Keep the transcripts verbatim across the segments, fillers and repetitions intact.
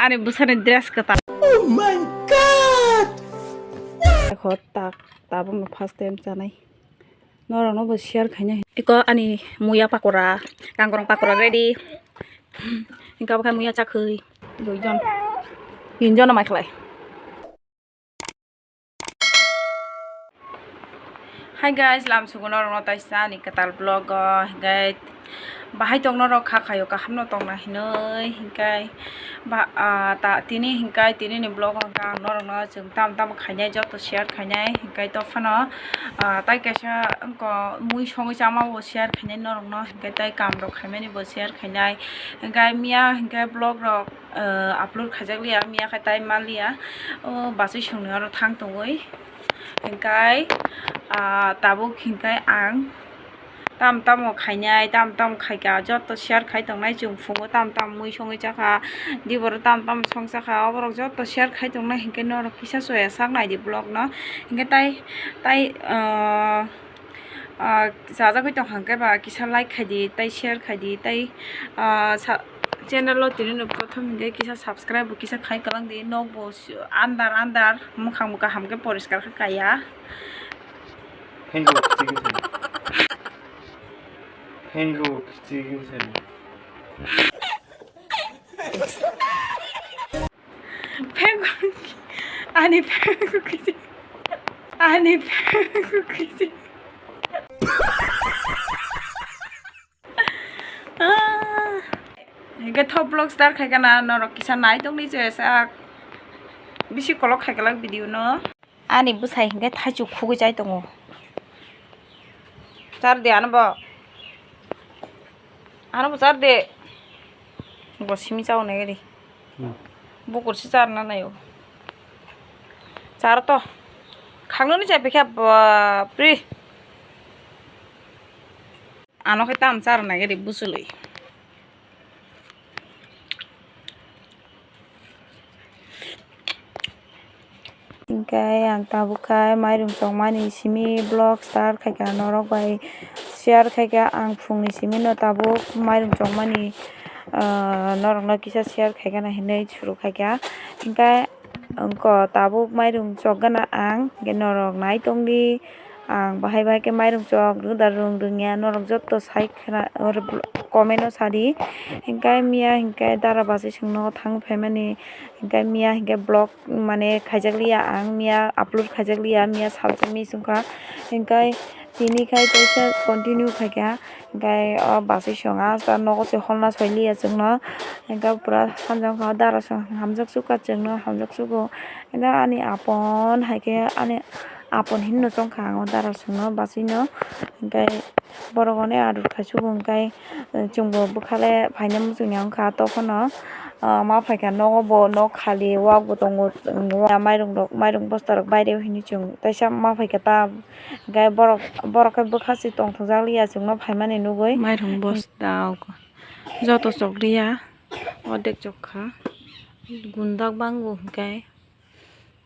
Ani bwsani dress kwtal. Oh my God! Ekho tak tabukno first time chanai. Norokno bo share khainai. Iko ani muya pakora, kangrong pakora ready. Hingka bo khe muya chakhwi. Duijon. Tinjon mai khlai. Hi guys, lam sugo norokno taisa ani kwtal vlog o, guys. Bahai tongno rok kha khayo, kaham no tongna hinoi, hinkai ba, ah, ta, tini hinkai tini ni vlog o hinkai ang norokno chwng tam tam khainai, joto share khainai, hinkai to phano, ah, tai kaisa wngko mui songwi chama bo share khainai norokno, hinkai tai kam rok khaimani bo share khainai, hinkai miya hinkai vlog rok, ah, upload khaijak liya, miya khai tai mal liya, o bachwi songni oro thang tongwi, hinkai, ah, tabuk hinkai ang. Tam tamo khainai, tam tam khaika, joto share khai tongnai chwng phungo, tam tam mui songwi chakha, diboro tam tam song chakha, oborok joto share khai tongnai hinkhe norok kisa soya sak naidi vlog no, hinkhe tai, tai, ah, ah, chajagwi tongkha hinkhe ba kisa like khaidi, tai share khaidi, tai, ah, sa-, channel o tini no prothom hinkhe kisa subscribe bo kisa khai kwlangdi, nokbo andar andar, mukhang bo kaham khe poriskar khe kaya. Phengo kichigwi sani. Phengo kichigwi sani. Phengo, ani phengo kichigwi. Ani phengo kichigwi. Ah. Hinkhe thop vlog start khaikha na norok kisa nai tongdi je sak. Bisi kolok khaikalak video no. Ani bwsai hinkhe thaichuk khugwi chai tongo. Char de ano bo. Ano bo char de. Bo simi chao nai ri. Hmm. Bukur si char na nayo. Char to. Khangno ni chai pikha bapri. Ano khe tam char nai ri busulwi. Hinkhe ang tabuk khai mairum chongmani simi vlog start khaikha norok bai share khaikha ang phungni simi no tabuk mairum chongmani, ah, norokno kisa share khaikha na hinwi suru khaikha hinkhe wngkha tabuk mairum chokgana ang hinkhe norok nai tongdi. Ang bahai bahai khe mairum chok rwda rwng rwngya norok joto sai khna comment o sadi. Hinkhe miya hinkhe dara bachwi chwngno thang phaimani hinkhe miya hinkhe vlog mane khaijak liya ang miya upload khaijak liya miya salsa miss wngkha hinkhe tini khai teisa continue khaikha hinkhe o bachwi chwng a nogo se holna soi liya chwngno hinkhe pura sanjak wngkha dara chwng hamjak sukha chwngno hamjak sugo hinkhe ani apon haikhe ani. Apon hinno chongkha ang o dara songno bachwino, hinkhe borok hwnwi ador khaisugo, hinkhe chwngbo bwkhale phaina muchungya wngkha. Tokhono ma phaikha nogo bo nok khali, wak bo tongo, mairum rok, mairum bosta rok baire hwnwi chwng teisa ma phaikha ta, hinkhe borok, borok khe bwkha se tongthokjak liya chwngno phaimani nugwi. Mairum bosta joto chokliya, ordek chokha, gundak bango hinkhe.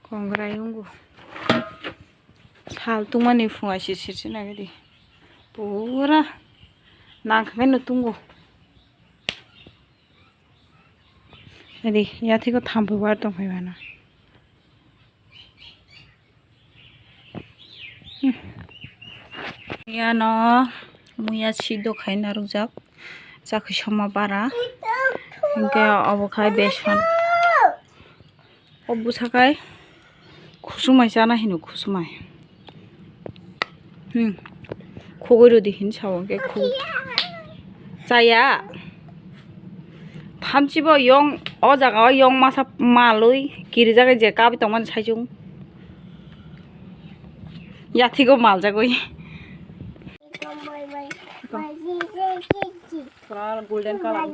Kongrai wngkha. Sal tungmani phunga sir sir se nagadi. Pura nangkha no tungo. Adi, yathiko thamphai war tongphai mano. Hmm. Yano muya siddo khai narwkjak. Chakhi soma bara. Hinkhe obo khai beson. O bwsa khai khusumai chana hino khusumai. Hmm. Khugwi rwdi hin sao hinkhe khugwi. Chaya. Thamchibo yong o jaga o yong masa malwi kirijak je kabwi tongmani saichung. Yathigo maljagwi. Pura golden color.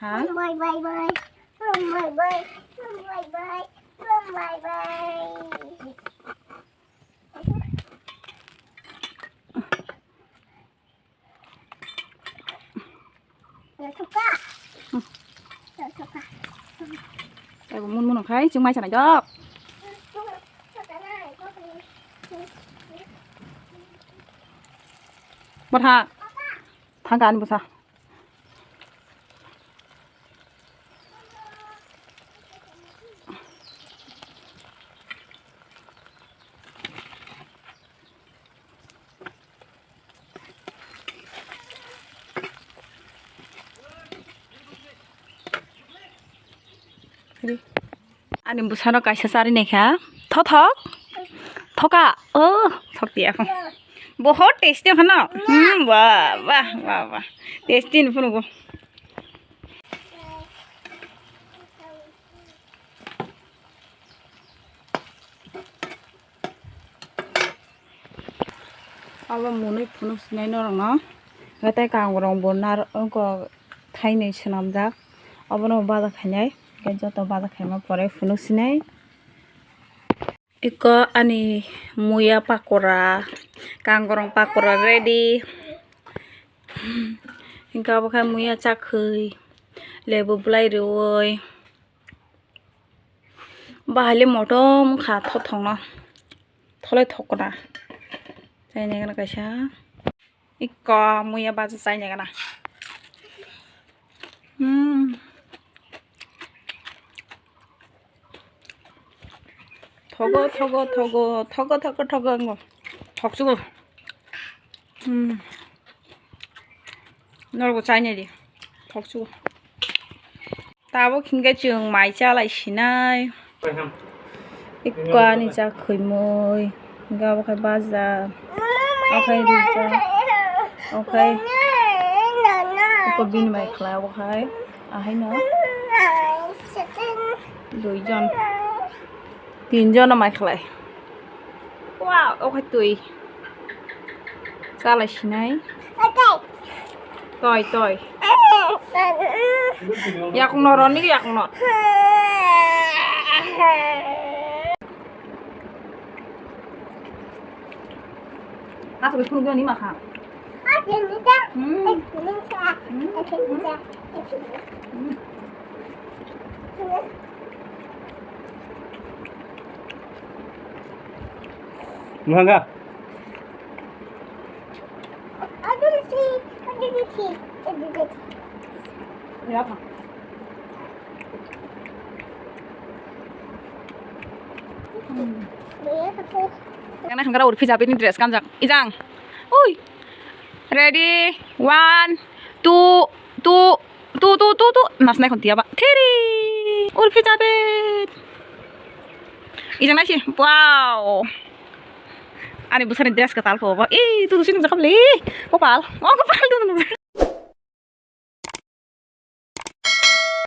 Ha? Taibo mun mun khai chwng mai sanai dok. Botha. Ang ka ani bwsa. Ani bwsano kaisa chari naikha. Thothok. Thoka. Oh, thok dia. Bohot tasty khano. Hmm, wah, wah, wah, wah. Tasty ni phunukgo. Abo mwnwi phunuk sinai norokno. Hwnkhe tei kangrong bo nar-, wngkha thainwi swnamjak. Obono baja khainai. Hwnkhe joto baja khaima pore phunuk sinai. Iko ani muya pakora, kangrong pakora ready. Hwnkhe abo khe muya chakhwi, lebu bwlai riui. Bahai le motom wngkha thothokno, tholai thokna. Chainai gana kaisa. Ikko muya baja chainai gana. Hmm. Thogo, thogo, thogo, thogo, thogo, thogo, wngkha. Thoksugo. Hmm. Norokbo chainai di. Thoksugo. Tabuk hinkhe chwng mai chalai sinai. Ikko ani cha khwimwi, hinkhe obo khe baja, obo khe rija, obo khe ikko bini mai khlai, obo khe ahaino duijon, tinjono mai khlai. Wow, okhai twi. Chalai sinai. Toi, toi. Yakno roni, yakno. Asal phunukjani makha. Hmm. Hmm. Hmm. Muhanga. Kana hangara urphi jabe ni dress kanjak. Ijang. Ui. Ready? One, two, two, two, two, two, two. Nas nai khon tiya ba. Thiri. Urphi jabe. Ijang nai si. Wow. Ani bwsani dress kwtal pho ba. Ih, tu sini jakap le. Kopal. Oh, kopal tu.